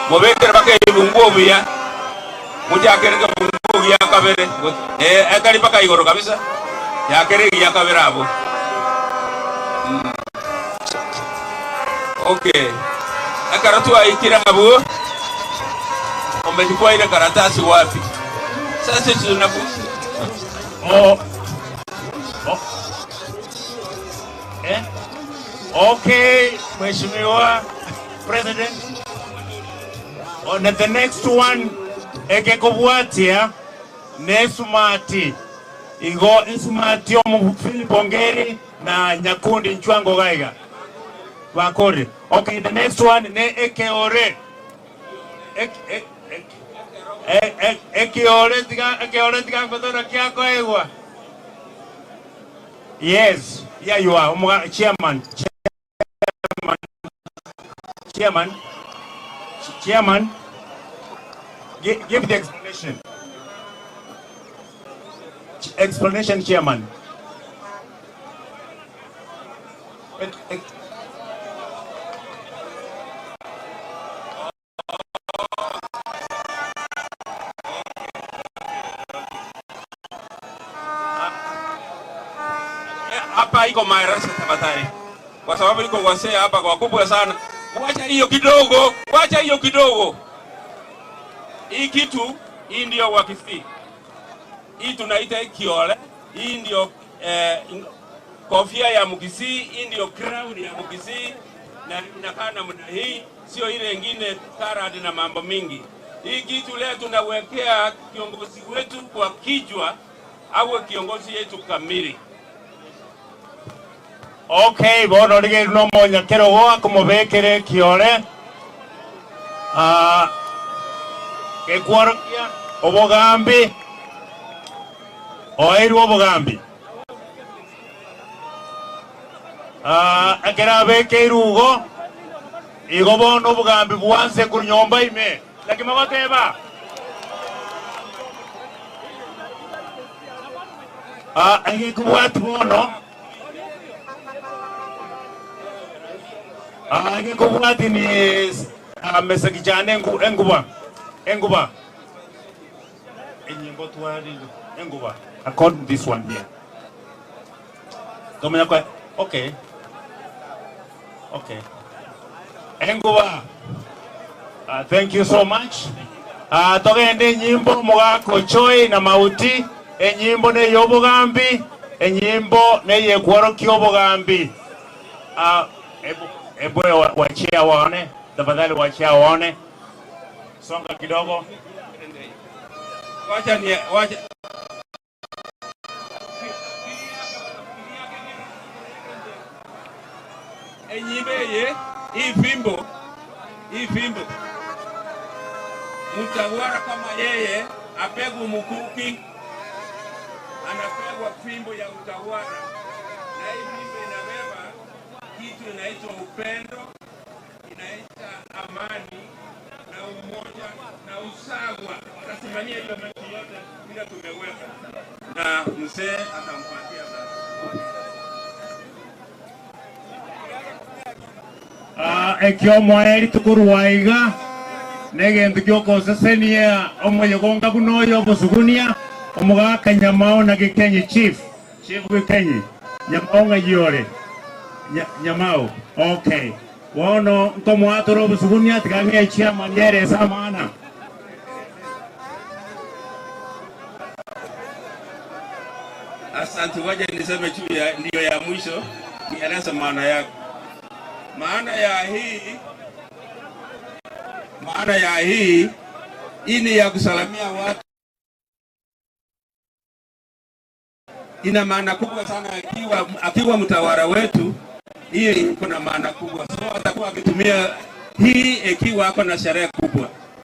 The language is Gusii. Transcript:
Mobekere mpaka ebibunguo buya, mochakere ekebunguo gia kabere, eh, etari mpaka igoro kabisa, chakera egia kabere abwo. Mm. Okay. Ekero twaikire abwo, umechukua ile karatasi wapi? Sasa tunaku Oh. Oh. Eh? Okay, Mheshimiwa President. On the next one, ekekobwatia nesumati. Igo esumati omu Philip Ongeri na Nyakundi Nchwango gaiga. Bakore. Okay, the next one ne ekeore. Ek, ek, ek, e- e- ekeore tiga ekeore tiga ngotora kiakoegwa. Yes, here you are, omuga, chairman, chairman, chairman, chairman, give, give the explanation. Ch- Explanation, chairman. Ek- ek- Hapa iko madarasa tafadhali, kwa sababu iko wasee hapa wakubwa sana. Wacha hiyo kidogo, wacha hiyo kidogo. Hii kitu hii ndio Wakisii, hii tunaita kiole, hii ndio eh, kofia ya Mkisii, hii ndio crown ya Mkisii na inakaa namna hii, sio ile ingine karad na mambo mingi. Hii kitu leo tunawekea kiongozi wetu kwa kichwa, awe kiongozi yetu kamili. Okay, bono rigeru no omonyakerogo akomobekera ekiore Ah, gekworokia obogambi oeirwe obogambi Ah, ekero abekeirwe igo igo bono obogambi bwanse korwa nyomba ime naki mogoteba Ah, egekobwati bono Ah, egekobwati ni ah, mesegi chane engu- enguba enguba enyimbo twari enguba according to this one here tomenya kwa okay okay enguba Uh, thank you so much. Uh, togende enyimbo omogaka Ochoi na Mauti enyimbo neye obogambi enyimbo neye kworokia obogambi. Uh, ebu, ebu wachia waone tafadhali, wachia waone, songa kidogo. Wacha ni wacha enyimbe eye hii fimbo hii fimbo mtawala kama yeye apegwe mkuki, anapegwa fimbo ya utawala, na hii fimbo inabeba kitu inaitwa upendo, inaita amani na umoja na usawa. Atasimamia hiyo mechi yote bila tumeweka, na mzee atampatia sasa. Uh, ekio mwaeri tukorwa iga negento giokosesenia omoyogonga buna oyo obosugunia omogaka Nyamao na Gikenyi chief chief Gikenyi Nyamao ng'ayiore Nyamao okay bono nkomwatora obosugunia tiga ng'e chairman yeresa amana Asante, wacha niseme juu ya ndiyo ya mwisho, nieleze maana yake. Maana ya hii, maana ya hii, hii ni ya kusalamia watu. Ina maana kubwa sana akiwa, akiwa mtawala wetu, hii iko na maana kubwa, so atakuwa akitumia hii ikiwa ako na sherehe kubwa.